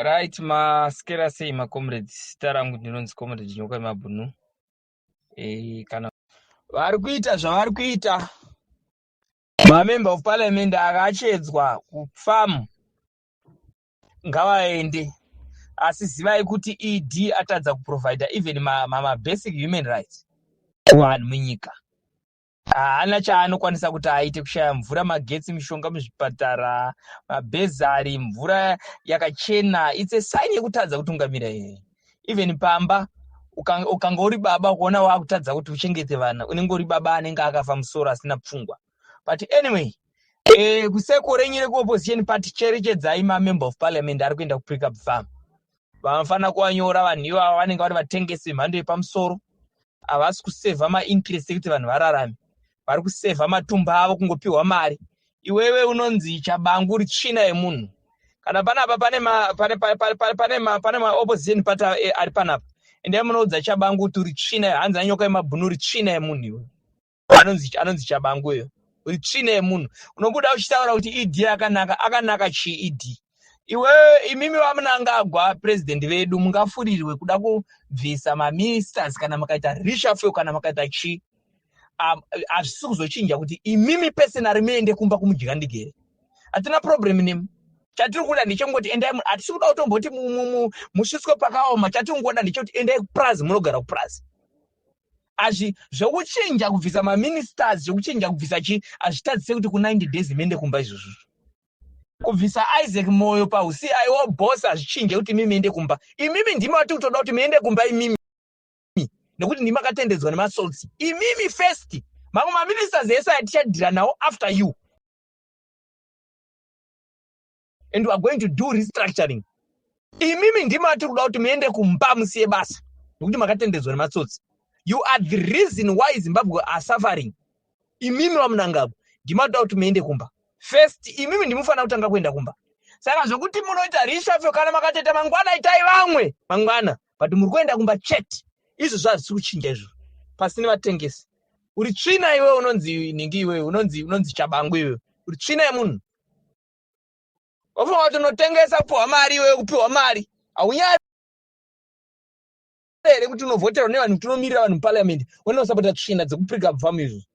Right, maskera sei macomrades? Zita rangu ndinonzi Comrade Nyoka Mabhunu. Kana vari kuita zvavari kuita, mamember of parliament akachedzwa kufarm ngavaende, asi zivai kuti ED atadza kuprovida even mabasic human rights kuvanhu munyika. Haana chaanokwanisa kuti aite, kushaya mvura, magetsi, mishonga muzvipatara, mabhezari, mvura yakachena. It's a sign yekutadza kutungamira iyeye. Even pamba ukanga uri baba, kuona wakutadza kuti uchengete vana, unenge uri baba anenge akafa musoro, asina pfungwa. But anyway, kuseko renyu rekuopposition party, cherechedzai mamember of parliament ari kuenda kuPrecabe Farm. Vanofanira kuvanyora vanhu ivava. Vanenge vari vatengesi vemhando yepamusoro. Havasi kusevha mainterest ekuti vanhu vararame, vari kusevha matumba avo, kungopiwa mari. Iwewe unonzi Chabangu, uri tsvina yemunhu. Kana panapa pane pane maopposition party ari panapa, endai munoudza Chabangu kuti uri tsvina. Hanzi anyoka yemabhunu, uri tsvina yemunhu iwe. Anonzi Chabangu iyo, uri tsvina yemunhu. Unobuda uchitaura kuti ED akanaka. Akanaka chii ED? Iwe, imimi vaMunangagwa, purezidendi vedu, mungafurirwe kuda kubvisa maministers. Kana makaita reshuffle, kana makaita chii, hazvisi kuzochinja kuti imimi personally muende kumba kumudyandigere. Hatina problem nemi. Chatiri kuda ndechekungoti endai. Hatisi kuda kutomboti musviswe pakaoma. Chatiri kungoda ndechekuti endai kupurazi, munogara kupurazi. Azvi zvekuchinja kubvisa maministers, zvekuchinja kubvisa chii, hazvitadzise kuti ku90 days muende kumba. Izvozvo kubvisa Isaac Moyo pauCIO boss hazvichinje kuti imimi muende kumba. Imimi ndimi vati kutoda kuti muende kumba imimi, nekuti ndimi makatendedzwa nematsotsi. Imimi first, mamwe maministers ese atichadhira nawo after you, and we are going to do restructuring. Imimi ndimi atiri kuda kuti muende kumba, musiye basa, nekuti makatendedzwa nematsotsi. You are the reason why Zimbabwe are suffering. Imimi vaMunangagwa, ndimi atoda kuti muende kumba first. Imimi ndimufanira kutanga kuenda kumba. Saka zvokuti munoita reshuffle, kana makatoita mangwana, itai vamwe mangwana, but muri kuenda kumba chete. Izvozvo hazvisi kuchinja izvozvo. Pasine vatengesi. Uri tsvina iwe, unonzi nhingi iwe, unonzi Chabangu iwe, uri tsvina yemunhu. Wafunga kuti unotengesa kupiwa mari iwewe? Kupiwa mari, haunyari here kuti unovhoterwa nevanhu, kuti unomirira vanhu muparliament, unosapota tsvina dzekuPrecabe Farm izvozvo?